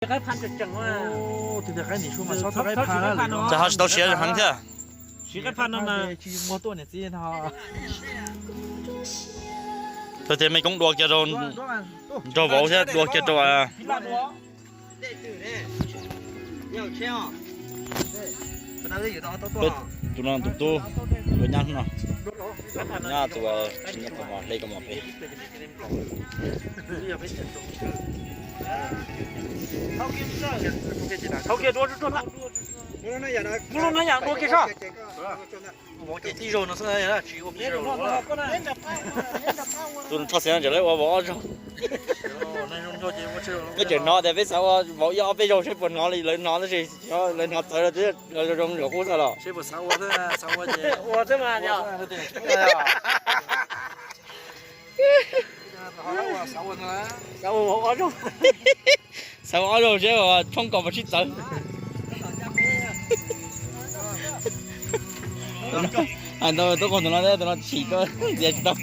Ces ho tsis tau siav heev thiab. Thaum tias mej koob dua kiag rau nraug vauv thiab dua kiag rau tus no tus tub, tus nyab no, nyab tus tsis nyob tus mos hle koj mos pem. Tus no tshaj xeev ntawm lawv ua vauv ob zaug. Peb tseem hnov tias peb xav ua vauv ib ob peb zaug seb puas hnov li lawv hnov tab sis lawv hnov txawv lawm twb zoo zoo qub tag los. Xav ua ob zaug seb tshoob kom puas sib txawv. Hais ntau tub qog tus no, tus no tsim tuaj ntxias tsis tau.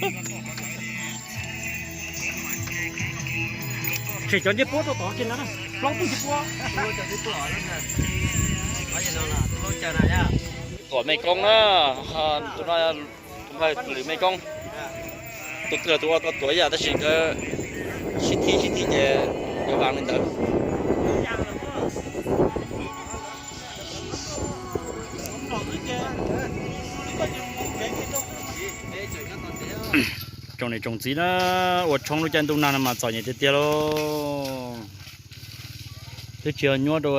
Tseem cov ncej puab rau tod kiag na, plaub tug ncej puab. Tuam mej koob na, tus no tus npawg lwm mej koob, tus twg los tus ua tau tuam ib yam tab sis nkawd sib thim sib thim ces nkawd vas li ntawd. Tsoom niam tsoom txiv na, ua tshoob lub caij ntuj nag no mas txom nyem tiag tiag lauj. Twb tsis yog nyuaj rau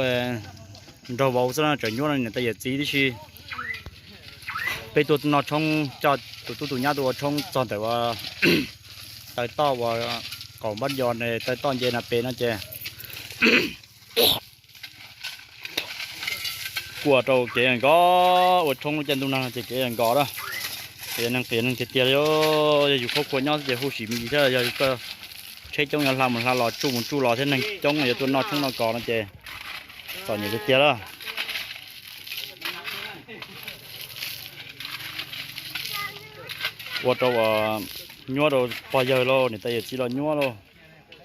nraug vauv xwb na, tseem nyuaj rau niam tais yawm txiv tib si. Peb tuaj noj tshoob coj tus tub tus nyab tuaj ua tshoob txog ntawm uas taw toj uas qaum npab yos taw toj nce no pem no ces kuj ua rau kev nkos, ua tshoob lub caij ntuj nag ces kev nkos lawm. Qias neeg qias neeg tiag tiag li. Yog yus khuab khuav nyob ces huj sim me ntsis thiab, yog koj tsheb coob yuav hla mus hla los tsuj mus tsuj los thiab neeg coob yuav tuaj noj tshoob noj kos no ces txom nyem tiag tiag lawm. Ua rau uas nyuaj rau pog yawg lauj, niam tais yawm txiv los nyuaj lauj.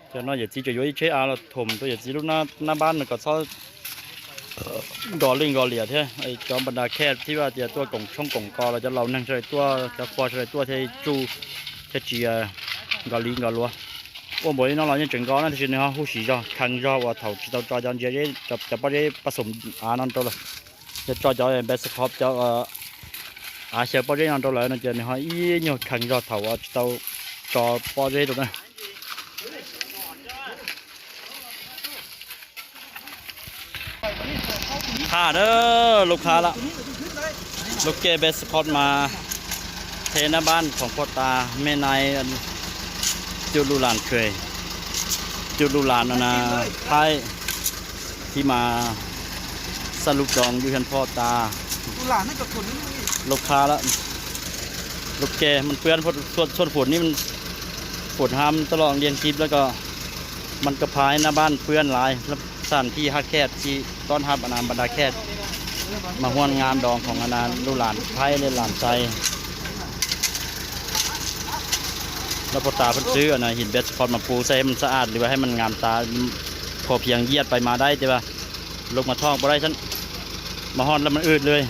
Cov no yawm txiv tseem yuav ib tsheb av los thum rau yawm txiv lub nab npab no kom txhob nkos lwj nkos liam thiab. Cov npa nra khej thiab tias tuaj koom tshoob koom kos los cov laus neeg sawv daws tuaj, cov pog sawv daws tuaj thiaj tsuj thiaj tsis nkos li nkos luav. Ua npaum li no los yeej tseem nkos na, tiam sis nws ho huj sim zog kheev zog uas thaum tsis tau tso cov ntsia zeb, cov pob zeb paj xoom av no rau lawm. Yog tso cov npe xab khov cov av xyaw pob zeb no rau lawm no ces nws ho ib nyuag kheev zog thaum uas tsis tau tso pob zeb rau na. Qha na, lub qha lawm. Lub kej npe xab khov mas thế nab npab khoom phuaj tas me nai cuj lub las khuem, cuj lub las no na, Thaib, thib mas xab lub roos yuj hian phoj tas. Lub qha lawm. Lub kej mas pwb txhua txhua fum ni, fum ham toj los liag kib lawm ko. Mas ka phais nab npab pwb lais, xab thib hab khej thib tob hab ana npa nra khej, mas huaj ngam doos khoom ana lub las Thaib li las Xais. Lub phuaj tas pheej twb ana him npe xab khov mas pub xab es mas xab as li has mas ngam tas, kho phiav yiaj pais mas dai tias lub mas thoj pov dai xab, mas hoj lawm mas wb li,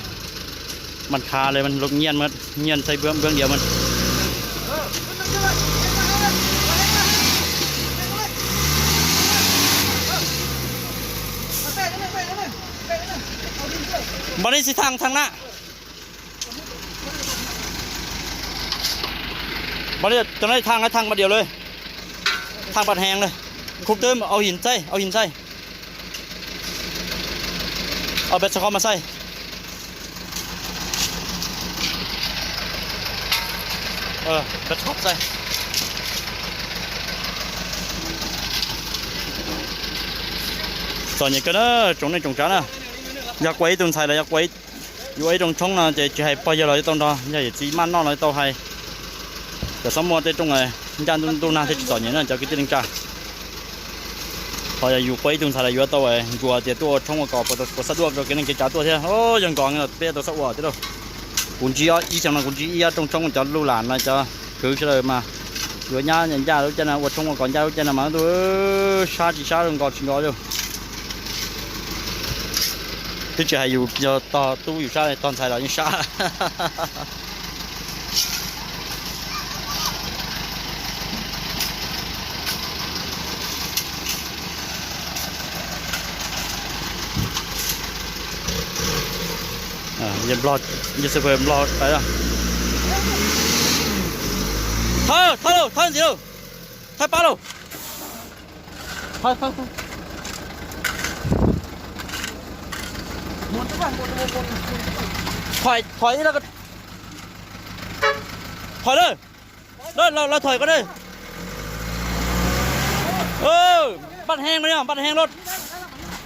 mas kha li mas lub nyiaj mas nyiaj xaib npwb npwb diav mas. Npaj li xij thaj thaj na. Npaj li cov no thaj na, thaj npaj diav li, thaj npaj heev li. Khub twb au him xaib, au him xaib. Au peb txog qhov mas xaib. Peb txog qhov xaib. Txom nyem kawg na, tsoom neej tsoom tsav na. Yog kuv ib tug ntxhais los yog kuv yuav ib rooj tshoob no ces tsis hais pog yawg los yuav tau nrog, yog yawm txiv maj noj los yuav tau hais. Cov txhob muaj tej rooj ncaj ntuj nag thiaj tsis txom nyem na cov kwv tij neej tsa. Ho yog yus quaj ib tug ntxhais los yuav tau ncuas tias tuaj ua tshoob ua kos puas xab duaj rau kev neej kev tsav tuaj thiab. Yog nkos los peb tau xab ua thiab lauj. Kuv ntsib ib xyoo no kuv ntsib ib ob rooj tshoob cov lub las no cov kwv sawv daws mas yuav nyab ncaj lub caij no ua tshoob ua kos ncaj lub caij no mas sab tsis sab nkos tsis nkos li. Twb tsis hais yus yog tog tub yus sab, tog ntxhais los yeej sab. Nplog, nplog, thawb, thawb lauj, thawb ntxiv lauj, thawb pab lauj. Thoi, thoi ib, thoi lawm. Lawv, lawv thoi koj na. Npaj heev no, npaj heev lawm.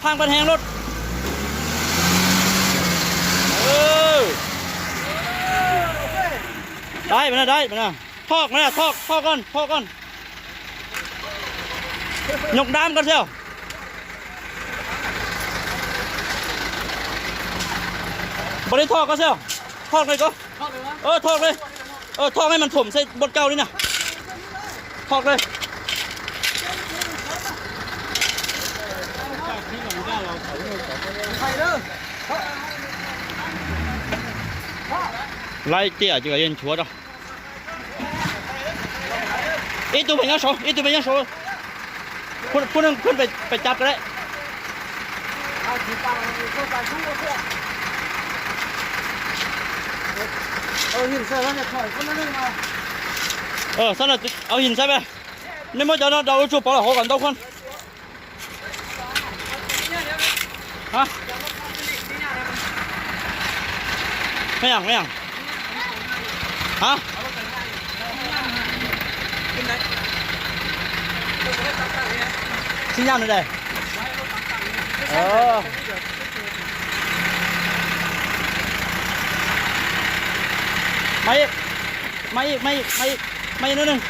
Phaj npaj heev lawm. Dai mas na, dai mas na. Thoj mas na, thoj, thoj koj, thoj koj. Nyom dab koj xwb. Npaj li thoj koj xwb. Thoj li koj. Thoj li. Thoj li mas thuam xwb npaj kauj li na. Thoj li. Laib tiam ces yeej nchuav rau. Ib tug pem nyob saud, ib tug pem nyob saud. Phooj ywg phooj pem cav kawg lawm. Xab na, au hin saib, nej muab cov no rau ua tsuag pov los hauv kom ntau khuam. Xib nyaj no de. Mas ib, mas ib, mas ib, mas ib, mas ib nub neeg.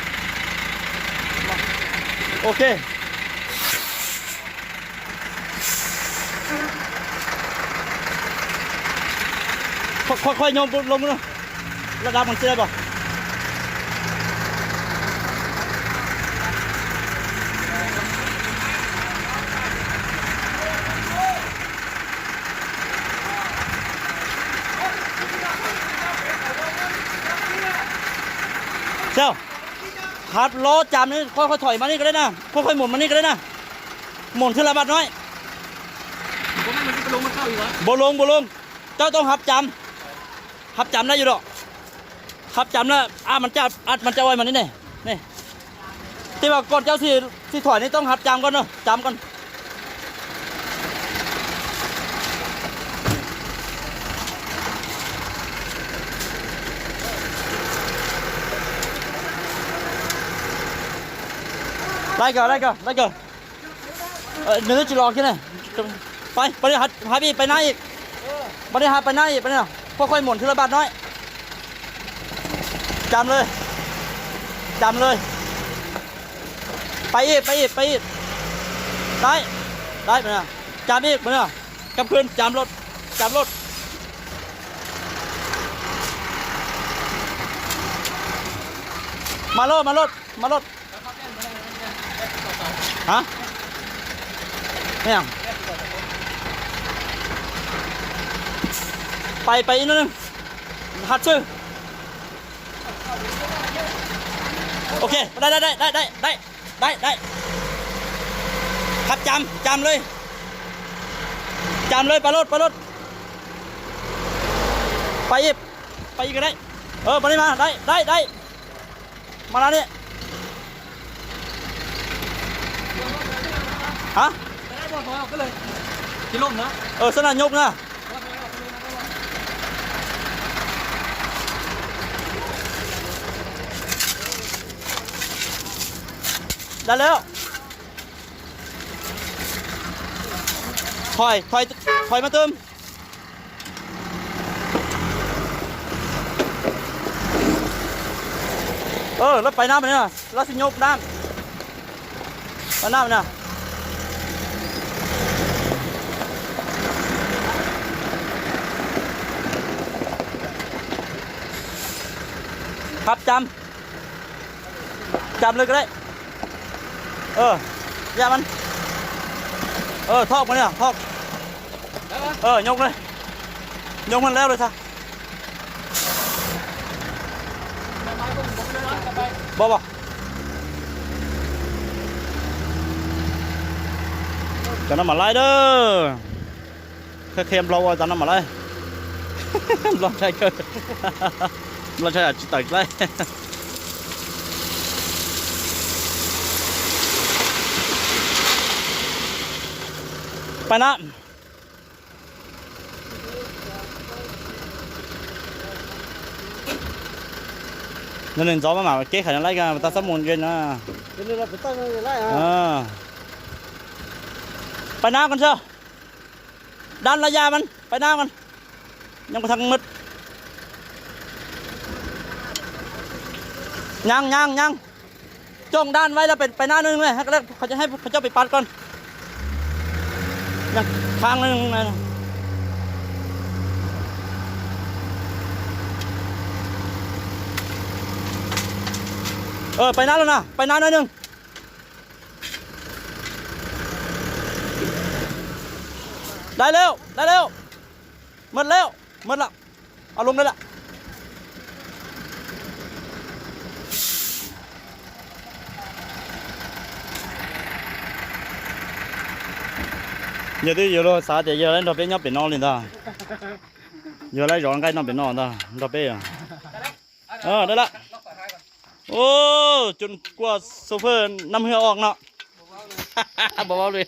Ok. Qhov, qhov nyob loo na, laj dab mas txij laj pom. Saib, hab lob cam, qhov qhov thoi mas nej ko deb na, qhov qhov mus mas nej ko deb na. Mus thwb la baj no. Npaum loo, npaum loo, cov tooj hab cam. Hab cam na yus dom. Hab cam na, a mas caj, a mas caj ua mas ni ne. Tej vas koj cov xi thoim nej tooj hab cam koj na, cam koj. Laij kawg, laij kawg, laij kawg. Nws twb tsis los kiag ne. Pab, pab li hab ib pab nab ib. Pab li hab pab nab ib, pab li no. Qhuaj qhuaj mus thwb la baj no. Cam lawm. Cam lawm. Pab ib, pab ib, pab ib. Dai. Dai, pab no. Cam ib, pab no. Cam khwb, cam loj, cam loj. Mas loj, mas loj, mas loj. Hab, pais, pais ib hnub, hab xwb. Ok, dai, dai, dai, dai, dai, dai, dai. Hab cam, cam lawm. Cam lawm, pais loj, pais loj. Pais ib, pais ib kawg dai. Pais li mas, dai, dai, dai. Mas na ni. Hab, sab na nyuj na. Dai lawm. Thoi, thoi, thoi mas twm. Lawv pais nab mas ni, lawv xi nyuj nab. Pais nab mas ni. Hab cam. Cam lawm kawg dai. Yam mas. Thoj mas ni, thoj. Nyob, nyob lawm tag. Bo bo. Cov no mam laib dab. Qhia qhia Nplog ua cov no mam laib. Nplog ntshai kawg. Nplog ntshai tsis tawm laib. Pab na. Nws ntxov mas mam kev qhais no laib ko, tau xab mus ntse no. Pab na con sao. Đan la ya mas pab na con. Nyob thab mứt. Nhang nhang nhang. Coj đan vay la pab na nws, qhov coj peb pab con. Khang nws. Pab na los na, pab na nws. Dai lawm, dai lawm. Mệt lawm, mệt lawm. Au loo dai lawm. Yog twb yus luag xav tias yog lawv nrog peb nyob pem no li ntag. Yog lawv zov nqaij no pem no ntag nrog peb. Dai lawm. Ua, cun kua xu phwj nam hwj os no. Npau vauv li.